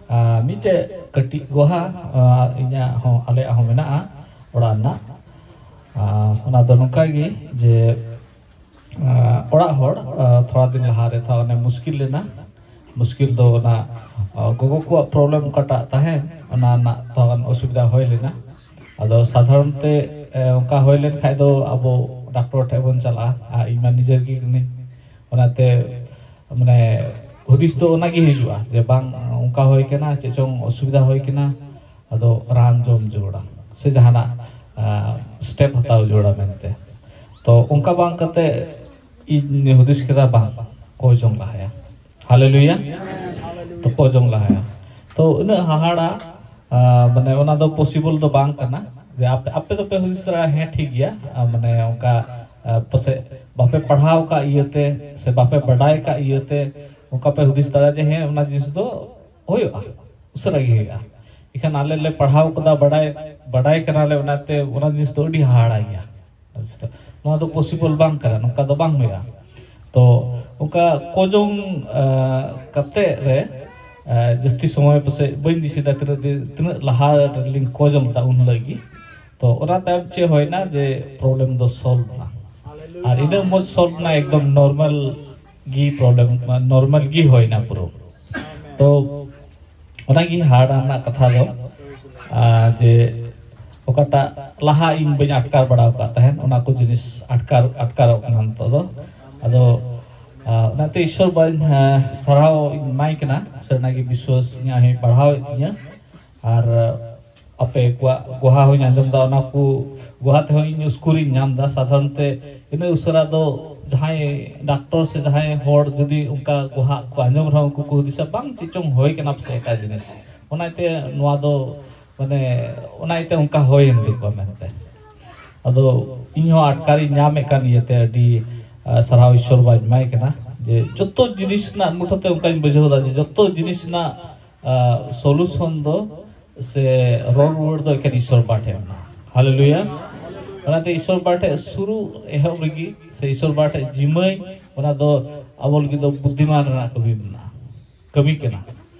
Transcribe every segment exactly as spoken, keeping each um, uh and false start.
ᱟᱨ ᱢᱤᱫᱴᱮᱡ ᱠᱟᱹᱴᱤᱡ ᱜᱚᱦᱟ, ᱟᱨ ᱤᱧᱟᱹᱜ ᱦᱚᱸ, ᱟᱞᱮᱭᱟᱜ ᱦᱚᱸ ᱢᱮᱱᱟᱜᱼᱟ ᱚᱲᱟᱜ ᱨᱮᱱᱟᱜ᱾ ᱟᱨ ᱚᱱᱟ ᱫᱚ ᱱᱚᱝᱠᱟ ᱜᱮ ᱡᱮ, ᱟᱨ ᱚᱲᱟᱜ ᱦᱚᱲ, ᱟᱨ ᱛᱷᱚᱲᱟ ᱫᱤᱱ ᱞᱟᱦᱟ ᱨᱮ ᱛᱷᱚᱲᱟ ᱚᱱᱮ ᱢᱩᱥᱠᱤᱞ ᱞᱮᱱᱟ᱾ ᱢᱩᱥᱠᱤᱞ ᱫᱚ ᱚᱱᱟ, ᱟᱨ ᱜᱚᱜᱚ ᱠᱚᱣᱟᱜ ᱯᱨᱚᱵᱞᱮᱢ ᱚᱠᱟᱴᱟᱜ ᱛᱟᱦᱮᱸ, ᱚᱱᱟ ᱨᱮᱱᱟᱜ ᱛᱷᱚᱲᱟ ᱜᱟᱱ ᱚᱥᱩᱵᱤᱫᱷᱟ ᱦᱩᱭ ᱞᱮᱱᱟ᱾ ᱟᱫᱚ ᱥᱟᱫᱷᱟᱨᱚᱱ ᱛᱮ, ᱮ, ᱚᱱᱠᱟ ᱦᱩᱭ ᱞᱮᱱ ᱠᱷᱟᱡ ᱫᱚ ᱟᱵᱚ ᱰᱟᱠᱛᱚᱨ ᱴᱷᱮᱡ ᱵᱚᱱ ᱪᱟᱞᱟᱜᱼᱟ᱾ ᱟᱨ ᱤᱧ ᱢᱟ ᱱᱤᱡᱮᱨ ᱜᱮ ᱠᱟᱹᱱᱟᱹᱧ, ᱚᱱᱟᱛᱮ ᱢᱟᱱᱮ ᱦᱩᱫᱤᱥ ᱫᱚ ᱚᱱᱟᱜᱮ ᱦᱤᱡᱩᱜᱼᱟ ᱡᱮ ᱵᱟᱝ, ᱚᱱᱠᱟ ᱦᱩᱭ ᱠᱟᱱᱟ, ᱪᱮᱫ ᱪᱚᱝ ᱚᱥᱩᱵᱤᱫᱷᱟ ᱦᱩᱭ ᱠᱟᱱᱟ, ᱟᱫᱚ ᱨᱟᱱ ᱡᱚᱢ ᱡᱟᱹᱨᱩᱲᱟ ᱥᱮ ᱡᱟᱦᱟᱱᱟᱜ, ᱟ, ᱥᱴᱮᱯ ᱦᱟᱛᱟᱣ ᱡᱟᱹᱨᱩᱲᱟ ᱢᱮᱱᱛᱮ᱾ ᱛᱚ ᱚᱱᱠᱟ ᱵᱟᱝ ᱠᱟᱛᱮ ᱤᱧ ᱦᱩᱫᱤᱥ ᱠᱮᱫᱟ, ᱵᱟᱝ, ᱠᱚ ᱡᱚᱝ ᱞᱟᱦᱟᱭᱟ᱾ ᱦᱟᱞᱮᱞᱩᱭᱟ᱾ ᱛᱚ ᱠᱚ ᱡᱚᱝ ᱞᱟᱦᱟᱭᱟ᱾ ᱛᱚ ᱩᱱᱟᱹᱜ ᱦᱟᱦᱟᱲᱟ, ᱟ, ᱢᱟᱱᱮ ᱚᱱᱟ ᱫᱚ ᱯᱚᱥᱤᱵᱚᱞ ᱫᱚ ᱵᱟᱝ ᱠᱟᱱᱟ ᱡᱮ ᱟᱯᱮ, ᱟᱯᱮ ᱫᱚᱯᱮ ᱦᱩᱫᱤᱥ ᱫᱟᱲᱮᱭᱟᱜᱼᱟ, ᱦᱮᱸ, ᱴᱷᱤᱠ ᱜᱮᱭᱟ, ᱟ, ᱢᱟᱱᱮ ᱚᱱᱠᱟ, ᱟ, ᱯᱟᱥᱮᱡ ᱵᱟᱯᱮ ᱯᱟᱲᱦᱟᱣ ᱟᱠᱟᱫ ᱤᱭᱟᱹᱛᱮ ᱥᱮ ᱵᱟᱯᱮ ᱵᱟᱰᱟᱭ ᱟᱠᱟᱫ ᱤᱭᱟᱹᱛᱮ ᱚᱱᱠᱟ ᱯᱮ ᱦᱩᱫᱤᱥ ᱫᱟᱲᱮᱭᱟᱜᱼᱟ ᱡᱮ ᱦᱮᱸ, ᱚᱱᱟ ᱡᱤᱱᱤᱥ ᱫᱚ ᱦᱩᱭᱩᱜᱼᱟ, ᱩᱥᱟᱹᱨᱟ ᱜᱮ ᱦᱩᱭᱩᱜᱼᱟ᱾ ᱮᱱᱠᱷᱟᱱ ᱟᱞᱮ ᱞᱮ ᱯᱟᱲᱦᱟᱣ ᱠᱟᱫᱟ, ᱵᱟᱰᱟᱭ, ᱵᱟᱰᱟᱭ ᱠᱟᱱᱟᱞᱮ, ᱚᱱᱟᱛᱮ ᱚᱱᱟ ᱡᱤᱱᱤᱥ ᱫᱚ ᱟᱹᱰᱤ ᱦᱟᱦᱟᱲᱟ ᱜᱮᱭᱟ᱾ ᱱᱚᱣᱟ ᱫᱚ ᱯᱚᱥᱤᱵᱚᱞ ᱵᱟᱝ ᱠᱟᱱᱟ, ᱱᱚᱝᱠᱟ ᱫᱚ ᱵᱟᱝ ᱦᱩᱭᱩᱜᱼᱟ᱾ ᱛᱚ ᱚᱱᱠᱟ ᱠᱚᱡᱚᱝ, ᱟ, ᱠᱟᱛᱮ ᱨᱮ, ᱟ, ᱡᱟᱹᱥᱛᱤ ᱥᱚᱢᱚᱭ ᱯᱟᱥᱮᱡ ᱵᱟᱹᱧ ᱫᱤᱥᱟᱹᱭᱮᱫᱟ ᱛᱤᱱᱟᱹᱜ ᱫᱤᱱ, ᱛᱤᱱᱟᱹᱜ ᱞᱟᱦᱟ ᱨᱮᱞᱤᱧ ᱠᱚᱡᱚᱝ ᱞᱮᱫᱟ ᱩᱱ ᱦᱤᱞᱳᱜ ᱜᱮ᱾ ᱛᱚ ᱚᱱᱟ ᱛᱟᱭᱚᱢ ᱪᱮᱫ ᱦᱩᱭᱱᱟ ᱡᱮ ᱯᱨᱚᱵᱞᱮᱢ ᱫᱚ ᱥᱚᱞᱵᱷ ᱮᱱᱟ᱾ ᱟᱨ ᱤᱱᱟᱹᱜ ᱢᱚᱡᱽ ᱥᱚᱞᱵᱷ ᱮᱱᱟ, ᱮᱠᱫᱚᱢ ᱱᱚᱨᱢᱟᱞ ᱜᱮ ᱯᱨᱚᱵᱞᱮᱢ, ᱱᱚᱨᱢᱟᱞ ᱜᱮ ᱦᱩᱭᱱᱟ ᱯᱩᱨᱟᱹ᱾ ᱛᱚ ᱚᱱᱟᱜᱮ ᱦᱟᱦᱟᱲᱟ ᱨᱮᱱᱟᱜ ᱠᱟᱛᱷᱟ ᱫᱚ, ᱟ, ᱡᱮ ᱚᱠᱟᱴᱟᱜ ᱞᱟᱦᱟ ᱤᱧ ᱵᱟᱹᱧ ᱟᱴᱠᱟᱨ ᱵᱟᱲᱟ ᱟᱠᱟᱫ ᱛᱟᱦᱮᱸᱱ, ᱚᱱᱟ ᱠᱚ ᱡᱤᱱᱤᱥ ᱟᱴᱠᱟᱨ, ᱟᱴᱠᱟᱨᱚᱜ ᱠᱟᱱᱟ ᱱᱤᱛᱚᱜ ᱫᱚ᱾ ᱟᱫᱚ, ᱟ, ᱚᱱᱟᱛᱮ ᱤᱥᱥᱚᱨ ᱵᱟᱹᱧ, ᱟ, ᱥᱟᱨᱦᱟᱣ ᱤᱧ ᱮᱢᱟᱭ ᱠᱟᱱᱟ, ᱥᱟᱹᱨᱤᱱᱟᱜ ᱜᱮ ᱵᱤᱥᱣᱟᱥ ᱤᱧᱟᱹᱜ ᱦᱚᱸᱭ ᱵᱟᱲᱦᱟᱣᱮᱫ ᱛᱤᱧᱟᱹ᱾ ᱟᱨ ᱟᱯᱮ ᱠᱚᱣᱟᱜ ᱜᱚᱦᱟ ᱦᱚᱸᱧ ᱟᱸᱡᱚᱢ ᱮᱫᱟ, ᱚᱱᱟ ᱠᱚ ᱜᱚᱦᱟ ᱛᱮᱦᱚᱸ ᱤᱧ ᱩᱥᱠᱩᱨᱤᱧ ᱧᱟᱢ ᱮᱫᱟ᱾ ᱥᱟᱫᱷᱟᱨᱚᱱ ᱛᱮ ᱤᱱᱟᱹᱜ ᱩᱥᱟᱹᱨᱟ ᱫᱚ ᱡᱟᱦᱟᱸᱭ ᱰᱟᱠᱛᱚᱨ ᱥᱮ ᱡᱟᱦᱟᱸᱭ ᱦᱚᱲ ᱡᱩᱫᱤ ᱚᱱᱠᱟ ᱜᱚᱦᱟ ᱠᱚ ᱟᱸᱡᱚᱢ ᱨᱮᱦᱚᱸ, ᱩᱱᱠᱩ ᱠᱚ ᱦᱩᱫᱤᱥᱟ, "ᱵᱟᱝ, ᱪᱮᱫ ᱪᱚᱝ ᱦᱩᱭ ᱠᱟᱱᱟ ᱯᱟᱥᱮᱡ ᱮᱴᱟᱜ ᱡᱤᱱᱤᱥ, ᱚᱱᱟᱛᱮ ᱱᱚᱣᱟ ᱫᱚ ᱢᱟᱱᱮ ᱚᱱᱟ ᱤᱭᱟᱹᱛᱮ ᱚᱱᱠᱟ ᱦᱩᱭᱮᱱ ᱛᱟᱠᱚᱣᱟ" ᱢᱮᱱᱛᱮ᱾ ᱟᱫᱚ ᱤᱧ ᱦᱚᱸ ᱟᱴᱠᱟᱨᱤᱧ ᱧᱟᱢᱮᱫ ᱠᱟᱱ ᱤᱭᱟᱹᱛᱮ ᱟᱹᱰᱤ, ᱟ, ᱥᱟᱨᱦᱟᱣ ᱤᱥᱥᱚᱨ ᱵᱟᱧ ᱮᱢᱟᱭ ᱠᱟᱱᱟ ᱡᱮ ᱡᱚᱛᱚ ᱡᱤᱱᱤᱥ ᱨᱮᱱᱟᱜ ᱢᱩᱴᱷᱟᱹᱛᱮ ᱚᱱᱠᱟᱧ ᱵᱩᱡᱷᱟᱹᱣ ᱮᱫᱟ ᱡᱮ ᱡᱚᱛᱚ ᱡᱤᱱᱤᱥ ᱨᱮᱱᱟᱜ, ᱟ, ᱥᱚᱞᱩᱥᱚᱱ ᱫᱚ ᱥᱮ ᱨᱚᱲ ᱨᱩᱣᱟᱹᱲ ᱫᱚ ᱮᱠᱮᱱ ᱤᱥᱥᱚᱨ ᱵᱟᱵᱟ ᱴᱷᱮᱱ ᱢᱮᱱᱟᱜᱼᱟ᱾ ᱦᱟᱞᱮᱞᱩᱭᱟ᱾ ᱚᱱᱟᱛᱮ ᱤᱥᱥᱚᱨ ᱵᱟᱵᱟ ᱴᱷᱮᱱ ᱥᱩᱨᱩ ᱮᱦᱚᱵ ᱨᱮᱜᱮ ᱥᱮ ᱤᱥᱥᱚᱨ ᱵᱟᱵᱟ ᱴᱷᱮᱱ ᱡᱤᱢᱟᱹᱭ, ᱚᱱᱟ ᱫᱚ ᱟᱵᱚ ᱞᱟᱹᱜᱤᱫ ᱫᱚ ᱵᱩᱫᱽᱫᱷᱤᱢᱟᱱ ᱨᱮᱱᱟᱜ ᱠᱟᱹᱢᱤ ᱢᱮᱱᱟᱜᱼᱟ, ᱠᱟᱹᱢᱤ ᱠᱟᱱᱟ᱾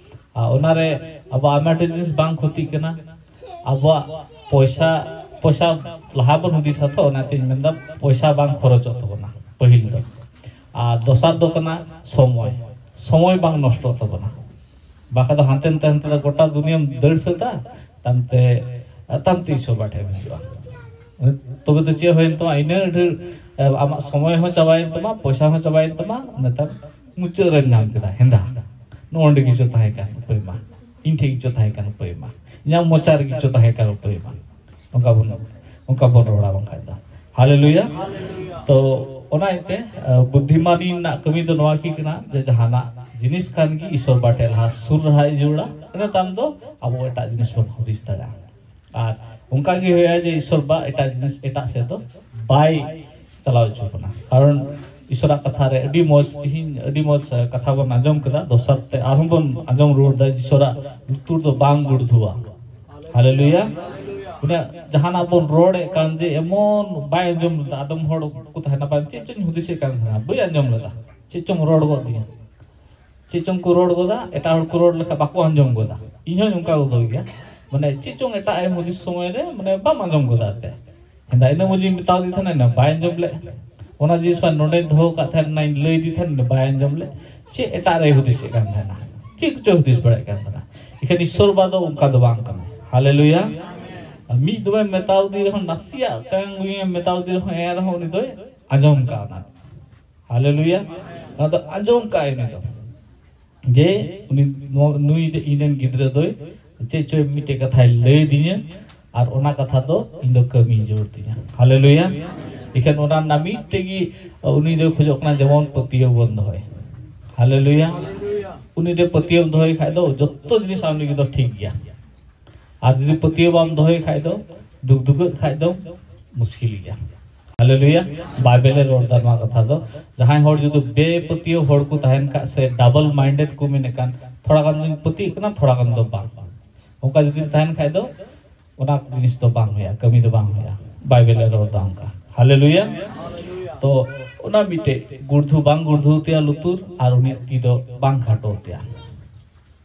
ᱟᱨ ᱚᱱᱟᱨᱮ ᱟᱵᱚ ᱟᱭᱢᱟ ᱰᱷᱮᱨ ᱡᱤᱱᱤᱥ ᱵᱟᱝ ᱠᱷᱚᱛᱤᱜ ᱠᱟᱱᱟ᱾ ᱟᱵᱚᱣᱟᱜ ᱯᱚᱭᱥᱟ, ᱯᱚᱭᱥᱟ ᱞᱟᱦᱟ ᱵᱚᱱ ᱦᱩᱫᱤᱥᱟ ᱛᱚ, ᱚᱱᱟᱛᱤᱧ ᱢᱮᱱᱫᱟ ᱯᱚᱭᱥᱟ ᱵᱟᱝ ᱠᱷᱚᱨᱚᱪᱚᱜ ᱛᱟᱵᱚᱱᱟ ᱯᱟᱹᱦᱤᱞ ᱫᱚ᱾ ᱟᱨ ᱫᱚᱥᱟᱨ ᱫᱚ ᱠᱟᱱᱟ ᱥᱚᱢᱚᱭ᱾ ᱥᱚᱢᱚᱭ ᱵᱟᱝ ᱱᱚᱥᱴᱚᱜ ᱛᱟᱵᱚᱱᱟ, ᱵᱟᱠᱷᱟᱱ ᱫᱚ ᱦᱟᱱᱛᱮ ᱱᱟᱛᱮ, ᱦᱟᱱᱛᱮ ᱱᱟᱛᱮ ᱜᱚᱴᱟ ᱫᱩᱱᱤᱭᱟᱹᱢ ᱫᱟᱹᱲ ᱥᱟᱹᱛᱟ, ᱛᱟᱢᱛᱮ, ᱛᱟᱢᱛᱮ ᱤᱥᱚᱨ ᱵᱟᱴᱷᱮᱢ ᱦᱤᱡᱩᱜᱼᱟ᱾ ᱛᱚᱵᱮ ᱫᱚ ᱪᱮᱫ ᱦᱩᱭᱮᱱ ᱛᱟᱢᱟ? ᱤᱱᱟᱹ ᱰᱷᱮᱨ, ᱮ, ᱟᱢᱟᱜ ᱥᱚᱢᱚᱭ ᱦᱚᱸ ᱪᱟᱵᱟᱭᱮᱱ ᱛᱟᱢᱟ, ᱯᱚᱭᱥᱟ ᱦᱚᱸ ᱪᱟᱵᱟᱭᱮᱱ ᱛᱟᱢᱟ᱾ ᱱᱮᱛᱟᱨ ᱢᱩᱪᱟᱹᱫ ᱨᱮᱢ ᱧᱟᱢ ᱠᱮᱫᱟ ᱦᱮᱸᱫᱟ, ᱱᱚᱜᱼᱚ ᱱᱚᱸᱰᱮ ᱜᱮᱪᱚ ᱛᱟᱦᱮᱸ ᱠᱟᱱ ᱩᱯᱟᱹᱭ ᱢᱟ, ᱤᱧ ᱴᱷᱮᱱ ᱜᱮᱪᱚ ᱛᱟᱦᱮᱸ ᱠᱟᱱ ᱩᱯᱟᱹᱭ ᱢᱟ, ᱤᱧᱟᱹᱜ ᱢᱚᱪᱟ ᱨᱮᱜᱮ ᱪᱚ ᱛᱟᱦᱮᱸ ᱠᱟᱱ ᱩᱯᱟᱹᱭ ᱢᱟ᱾ ᱚᱱᱠᱟ ᱵᱚᱱ, ᱚᱱᱠᱟ ᱵᱚᱱ ᱨᱚᱲᱟ ᱵᱟᱝᱠᱷᱟᱡ ᱫᱚ᱾ ᱦᱟᱞᱮᱞᱩᱭᱟ᱾ ᱛᱚ ᱚᱱᱟ ᱤᱭᱟᱹᱛᱮ, ᱟ, ᱵᱩᱫᱽᱫᱷᱤᱢᱟᱱᱤ ᱨᱮᱱᱟᱜ ᱠᱟᱹᱢᱤ ᱫᱚ ᱱᱚᱣᱟ ᱜᱮ ᱠᱟᱱᱟ ᱡᱮ ᱡᱟᱦᱟᱱᱟᱜ ᱡᱤᱱᱤᱥ ᱠᱷᱟᱱ ᱜᱮ ᱤᱥᱚᱨ ᱵᱟᱴᱷᱮ ᱞᱟᱦᱟ ᱥᱩᱨ ᱞᱟᱦᱟ ᱤᱫᱤ ᱡᱟᱹᱨᱩᱲᱟ, ᱤᱱᱟᱹ ᱛᱟᱭᱚᱢ ᱫᱚ ᱟᱵᱚ ᱮᱴᱟᱜ ᱡᱤᱱᱤᱥ ᱵᱚᱱ ᱦᱩᱫᱤᱥ ᱫᱟᱲᱮᱭᱟᱜᱼᱟ᱾ ᱟᱨ ᱚᱱᱠᱟ ᱜᱮ ᱦᱩᱭᱩᱜᱼᱟ ᱡᱮ ᱤᱥᱚᱨ ᱵᱟ ᱮᱴᱟᱜ ᱡᱤᱱᱤᱥ, ᱮᱴᱟᱜ ᱥᱮᱫ ᱫᱚ ᱵᱟᱭ ᱪᱟᱞᱟᱣ ᱦᱚᱪᱚ ᱵᱚᱱᱟ᱾ ᱠᱟᱨᱚᱱ ᱤᱥᱚᱨᱟᱜ ᱠᱟᱛᱷᱟ ᱨᱮ ᱟᱹᱰᱤ ᱢᱚᱡᱽ, ᱛᱤᱦᱤᱧ ᱟᱹᱰᱤ ᱢᱚᱡᱽ, ᱟ, ᱠᱟᱛᱷᱟ ᱵᱚᱱ ᱟᱸᱡᱚᱢ ᱠᱮᱫᱟ, ᱫᱚᱥᱟᱨ ᱛᱮ ᱟᱨᱦᱚᱸ ᱵᱚᱱ ᱟᱸᱡᱚᱢ ᱨᱩᱣᱟᱹᱲ ᱫᱟ, ᱤᱥᱚᱨᱟᱜ ᱞᱩᱛᱩᱨ ᱫᱚ ᱵᱟᱝ ᱜᱩᱲᱫᱷᱩᱣᱟ᱾ ᱦᱟᱞᱮᱞᱩᱭᱟ᱾ ᱩᱱᱤᱭᱟᱜ ᱡᱟᱦᱟᱱᱟᱜ ᱵᱚᱱ ᱨᱚᱲᱮᱫ ᱠᱟᱱ ᱡᱮ ᱮᱢᱚᱱ ᱵᱟᱭ ᱟᱸᱡᱚᱢ ᱞᱮᱫᱟ᱾ ᱟᱫᱚᱢ ᱦᱚᱲ ᱠᱚ ᱛᱟᱦᱮᱱᱟ, ᱵᱟᱝ ᱪᱮᱫ ᱪᱚᱧ ᱦᱩᱫᱤᱥᱮᱫ ᱠᱟᱱ ᱛᱟᱦᱮᱱᱟ, ᱵᱟᱹᱧ ᱟᱸᱡᱚᱢ ᱞᱮᱫᱟ, ᱪᱮᱫ ᱪᱚᱢ ᱨᱚᱲ ᱜᱚᱫ ᱫᱤᱧᱟ᱾ ᱪᱮᱫ ᱪᱚᱝ ᱠᱚ ᱨᱚᱲ ᱜᱚᱫᱟ, ᱮᱴᱟᱜ ᱦᱚᱲ ᱠᱚ ᱨᱚᱲ ᱞᱮᱠᱷᱟᱱ ᱵᱟᱠᱚ ᱟᱸᱡᱚᱢ ᱜᱚᱫᱟ᱾ ᱤᱧ ᱦᱚᱸᱧ ᱚᱱᱠᱟ ᱜᱚᱫᱚᱜ ᱜᱮᱭᱟ, ᱢᱟᱱᱮ ᱪᱮᱫ ᱪᱚᱝ ᱮᱴᱟᱜ ᱮᱢ ᱦᱩᱫᱤᱥ ᱥᱚᱢᱚᱭ ᱨᱮ ᱢᱟᱱᱮ ᱵᱟᱢ ᱟᱸᱡᱚᱢ ᱜᱚᱫᱟ ᱮᱱᱛᱮ᱾ ᱦᱮᱸᱫᱟ ᱤᱱᱟᱹ ᱢᱚᱡᱽ ᱤᱧ ᱢᱮᱛᱟᱣ ᱫᱤ ᱛᱟᱦᱮᱱᱟ, ᱤᱱᱟᱹ ᱵᱟᱭ ᱟᱸᱡᱚᱢ ᱞᱮᱫ᱾ ᱚᱱᱟ ᱡᱤᱱᱤᱥ ᱢᱟ ᱱᱚᱰᱮᱧ ᱫᱚᱦᱚ ᱠᱟᱜ ᱛᱟᱦᱮᱱ, ᱚᱱᱟᱧ ᱞᱟᱹᱭ ᱫᱤ ᱛᱟᱦᱮᱱ, ᱤᱱᱟᱹ ᱵᱟᱭ ᱟᱸᱡᱚᱢ ᱞᱮᱫ᱾ ᱪᱮᱫ ᱮᱴᱟᱜ ᱨᱮᱭ ᱦᱩᱫᱤᱥᱮᱫ ᱠᱟᱱ ᱛᱟᱦᱮᱱᱟ, ᱪᱮᱫ ᱠᱚᱪᱚ ᱦᱩᱫᱤᱥ ᱵᱟᱲᱟᱭᱮᱫ ᱠᱟᱱ ᱛᱟᱦᱮᱱᱟ᱾ ᱮᱠᱷᱟᱱ ᱤᱥᱚᱨ ᱵᱟ ᱫᱚ ᱚᱱᱠᱟ ᱫᱚ ᱵᱟᱝ ᱠᱟᱱᱟ᱾ ᱦᱟᱞᱮᱞᱩᱭᱟ᱾ ᱢᱤᱫ ᱫᱚᱢᱮᱢ ᱢᱮᱛᱟᱣ ᱫᱤ ᱨᱮᱦᱚᱸ, ᱱᱟᱥᱮᱭᱟᱜ ᱠᱟᱝ ᱜᱩᱭᱮᱢ ᱢᱮᱛᱟᱣ ᱫᱤ ᱨᱮᱦᱚᱸ, ᱮᱱ ᱨᱮᱦᱚᱸ ᱩᱱᱤ ᱫᱚᱭ ᱟᱸᱡᱚᱢ ᱠᱟᱜᱼᱟ ᱚᱱᱟ᱾ ᱦᱟᱞᱮᱞᱩᱭᱟ᱾ ᱚᱱᱟ ᱫᱚ ᱟᱸᱡᱚᱢ ᱠᱟᱜᱼᱟᱭ ᱩᱱᱤ ᱫᱚ᱾ ᱡᱮ ᱩᱱᱤ, ᱱᱚ-, ᱱᱩᱭ ᱫᱚ ᱤᱧ ᱨᱮᱱ ᱜᱤᱫᱽᱨᱟᱹ ᱫᱚᱭ ᱪᱮᱫ ᱪᱚᱭ ᱢᱤᱫᱴᱮᱡ ᱠᱟᱛᱷᱟᱭ ᱞᱟᱹᱭ ᱫᱤᱧᱟᱹ, ᱟᱨ ᱚᱱᱟ ᱠᱟᱛᱷᱟ ᱫᱚ ᱤᱧ ᱫᱚ ᱠᱟᱹᱢᱤ ᱡᱟᱹᱨᱩᱲ ᱛᱤᱧᱟᱹ᱾ ᱦᱟᱞᱮᱞᱩᱭᱟ᱾ ᱮᱠᱷᱟᱱ ᱚᱱᱟ ᱨᱮᱱᱟᱜ ᱢᱤᱫᱴᱮᱡ ᱜᱮ ᱩᱱᱤ ᱫᱚᱭ ᱠᱷᱚᱡᱚᱜ ᱠᱟᱱᱟ, ᱡᱮᱢᱚᱱ ᱯᱟᱹᱛᱭᱟᱹᱣ ᱵᱚᱱ ᱫᱚᱦᱚᱭ᱾ ᱦᱟᱞᱮᱞᱩᱭᱟ᱾ ᱩᱱᱤ ᱫᱚ ᱯᱟᱹᱛᱭᱟᱹᱣ ᱫᱚᱦᱚᱭ ᱠᱷᱟᱡ ᱫᱚ ᱡᱚᱛᱚ ᱡᱤᱱᱤᱥ ᱟᱢ ᱞᱟᱹᱜᱤᱫ ᱫᱚ ᱴᱷᱤᱠ ᱜᱮᱭᱟ᱾ ᱟᱨ ᱡᱩᱫᱤ ᱯᱟᱹᱛᱭᱟᱹᱣ ᱵᱟᱢ ᱫᱚᱦᱚᱭ ᱠᱷᱟᱡ ᱫᱚ, ᱫᱩᱠ ᱫᱩᱠᱟᱹᱜ ᱠᱷᱟᱡ ᱫᱚ ᱢᱩᱥᱠᱤᱞ ᱜᱮᱭᱟ᱾ ᱦᱟᱞᱮᱞᱩᱭᱟ᱾ ᱵᱟᱭᱵᱮᱞᱮ ᱨᱚᱲ ᱫᱟ ᱱᱚᱣᱟ ᱠᱟᱛᱷᱟ ᱫᱚ᱾ ᱡᱟᱦᱟᱸᱭ ᱦᱚᱲ ᱡᱩᱫᱤ ᱵᱮᱯᱟᱹᱛᱭᱟᱹᱣ ᱦᱚᱲ ᱠᱚ ᱛᱟᱦᱮᱱ ᱠᱷᱟᱡ ᱥᱮ double minded ᱠᱚ ᱢᱮᱱᱮᱫ ᱠᱟᱱ, ᱛᱷᱚᱲᱟ ᱜᱟᱱ ᱫᱚᱧ ᱯᱟᱹᱛᱭᱟᱹᱜ ᱠᱟᱱᱟ, ᱛᱷᱚᱲᱟ ᱜᱟᱱ ᱫᱚ ᱵᱟᱝ, ᱚᱱᱠᱟ ᱡᱩᱫᱤ ᱛᱟᱦᱮᱱ ᱠᱷᱟᱡ ᱫᱚ ᱚᱱᱟ ᱡᱤᱱᱤᱥ ᱫᱚ ᱵᱟᱝ ᱦᱩᱭᱩᱜᱼᱟ, ᱠᱟᱹᱢᱤ ᱫᱚ ᱵᱟᱝ ᱦᱩᱭᱩᱜᱼᱟ᱾ ᱵᱟᱭᱵᱮᱞᱮ ᱨᱚᱲ ᱫᱟ ᱚᱱᱠᱟ᱾ ᱦᱟᱞᱮᱞᱩᱭᱟ᱾ ᱛᱚ ᱚᱱᱟ ᱢᱤᱫᱴᱮᱡ ᱜᱩᱲᱫᱷᱩ ᱵᱟᱝ ᱜᱩᱲᱫᱷᱩ ᱛᱮᱭᱟ ᱞᱩᱛᱩᱨ ᱟᱨ ᱩᱱᱤᱭᱟᱜ ᱛᱤ ᱫᱚ ᱵᱟᱝ ᱠᱷᱟᱴᱚ ᱛᱮᱭᱟ᱾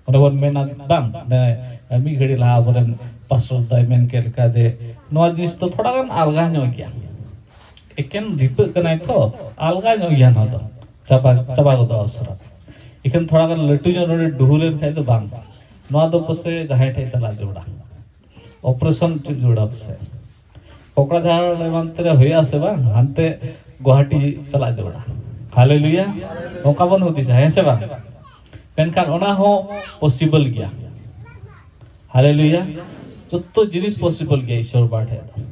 ᱚᱸᱰᱮ ᱵᱚᱱ ᱢᱮᱱᱟ ᱵᱟᱝ, ᱢᱤᱫ ᱜᱷᱟᱹᱲᱤ ᱞᱟᱦᱟ ᱟᱵᱚᱨᱮᱱ ᱯᱟᱥᱴᱚᱨ ᱫᱟᱭ ᱢᱮᱱ ᱠᱮᱫ ᱞᱮᱠᱟ ᱡᱮ ᱱᱚᱣᱟ ᱡᱤᱱᱤᱥ ᱫᱚ ᱛᱷᱚᱲᱟ ᱜᱟᱱ ᱟᱞᱜᱟ ᱧᱚᱜ ᱜᱮᱭᱟ᱾ ᱮᱠᱮᱱ ᱨᱤᱯᱟᱹᱜ ᱠᱟᱱᱟᱭ ᱛᱚ, ᱟᱞᱜᱟ ᱧᱚᱜ ᱜᱮᱭᱟ ᱱᱚᱣᱟ ᱫᱚ, ᱪᱟᱵᱟ ᱪᱟᱵᱟ ᱜᱚᱫᱚᱜᱼᱟ ᱩᱥᱟᱹᱨᱟ᱾ ᱮᱠᱮᱱ ᱛᱷᱚᱲᱟ ᱜᱟᱱ ᱞᱟᱹᱴᱩ ᱧᱚᱜ ᱱᱚᱰᱮ ᱰᱩᱦᱩ ᱞᱮᱱ ᱠᱷᱟᱱ ᱫᱚ ᱵᱟᱝ, ᱱᱚᱣᱟ ᱫᱚ ᱯᱟᱥᱮ ᱡᱟᱦᱟᱸᱭ ᱴᱷᱮᱱ ᱪᱟᱞᱟᱜ ᱡᱟᱹᱨᱩᱲᱟ, ᱚᱯᱟᱨᱮᱥᱚᱱ ᱦᱚᱪᱚ ᱡᱟᱹᱨᱩᱲᱟ ᱯᱟᱥᱮ᱾ ᱠᱚᱠᱲᱟᱡᱷᱟᱲ ᱮᱢᱟᱱ ᱛᱮᱨᱮ ᱦᱩᱭᱩᱜᱼᱟ ᱥᱮ ᱵᱟᱝ, ᱦᱟᱱᱛᱮ ᱜᱩᱣᱟᱦᱟᱴᱤ ᱪᱟᱞᱟᱜ ᱡᱟᱹᱨᱩᱲᱟ᱾ ᱦᱟᱞᱮᱞᱩᱭᱟ᱾ ᱚᱱᱠᱟ ᱵᱚᱱ ᱦᱩᱫᱤᱥᱟ, ᱦᱮᱸ ᱥᱮ ᱵᱟᱝ? ᱢᱮᱱᱠᱷᱟᱱ ᱚᱱᱟ ᱦᱚᱸ ᱯᱚᱥᱤᱵᱚᱞ ᱜᱮᱭᱟ᱾ ᱦᱟᱞᱮᱞᱩᱭᱟ᱾ ᱡᱚᱛᱚ ᱡᱤᱱᱤᱥ ᱯᱚᱥᱤᱵᱚᱞ ᱜᱮᱭᱟ ᱤᱥᱚᱨ ᱵᱟᱵᱟ ᱴᱷᱮᱱ ᱫᱚ᱾